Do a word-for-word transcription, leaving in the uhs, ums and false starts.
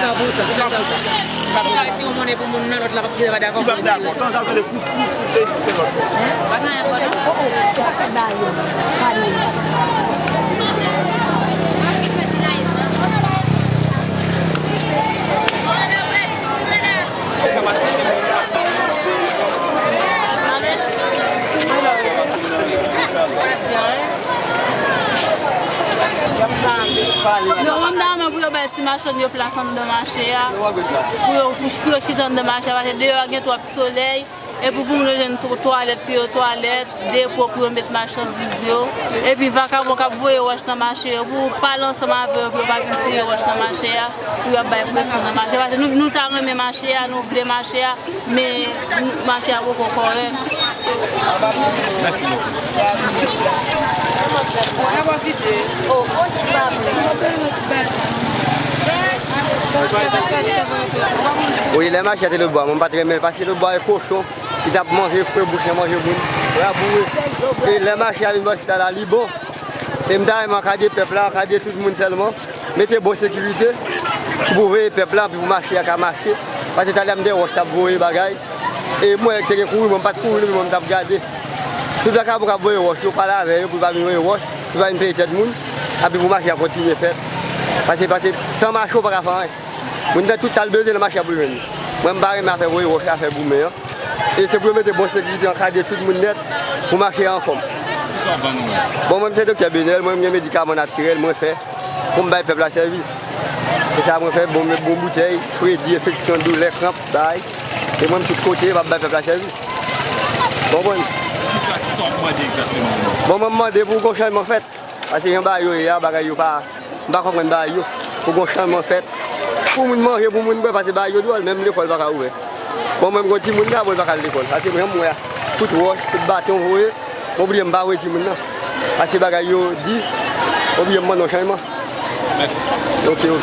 San pou san. San pou san. Ou ka retire yon monnen pou moun nan, lòt la p ap dakò. Li p ap dakò. Tan zan tande kout, kout, kout, se, se lòt. Pa gen ankò, non? Oh, oh, pa fè ba yo. Pa ni. Yo, mwen ta renmen pou yo bay ti machann yo plas anndan mache a. Pou yo, pou, pou yo chita anndan mache a, paske deyò a gen twòp solèy. Epi pou moun yo jwenn sou twalèt, pou yo twalèt, depo pou yo met machandiz yo. Epi vakabon k ap voye wòch nan mache yo, pou pale ansanm avè yo, pou yo pa vin tire wòch nan mache a, pou yo ap bay presyon nan mache a. Paske nou, nou ta renmen mache a, nou vle mache a, men mache a poko kòrèk. Mèsi bokou. Wi, lè mache a te lòtbò a, mwen pa t renmen l, paske lòtbò a e kochon. Li t ap manje fre bouch nan manje moun. Wè, pou e lè mache a vin bò sila la, li bon. E m ta renmen ankadre pèp la, ankadre tout moun sèlman. Mete bon sekirite ki pou veye pèp la, pou mache a ka mache. Paske talè a m te wè wòch t ap voye bagay. E mwen te gen kouri, mwen m pa t kouri, men mwen m t ap gade. Tout vakabon k ap voye wòch yo, pale avè yo, pou yo pa vin voye wòch, pou yo pa vin peye tèt moun. Epi pou mache a kontinye fèt. Paske, paske san mache, ou pa ka fè anyen. Moun nan tout sa l bezwen nan mache a pou l jwenn li. Mwen, m pa renmen afè voye wòch, afè goumen an. E se pou yo mete bon sekirite, ankadre tout moun nèt pou mache a anfòm. Kisa w vann ou menm? Bon, mwen, m se doktè Benel, mwen, m gen medikaman natirèl, mwen fè pou m bay pèp la sèvis. Se sa mwen fè, bon, bon boutèy, fredi, enfeksyon, doulè, kranp, bay. E mwen, m tout kote, m ap bay pèp la sèvis. Konprann? Kisa, kisa w ap mande egzakteman menm? Bon, mwen, m mande pou gon chanjman fèt. Paske jan bagay yo ye a, bagay yo pa, m pa konprann bagay yo. Pou gon chanjman fèt. Pou moun manje, pou moun bwè, paske bagay yo dwòl, menm lekòl pa ka ouvè. Bon, mwen, m gon timoun la, bon, li pa ka al lekòl. Paske jan m wè a, tout wòch, tout baton voye, oblije m pa voye timoun nan. Paske bagay yo di, oblije m mande yon chanjman. Mèsi. Ok, ok.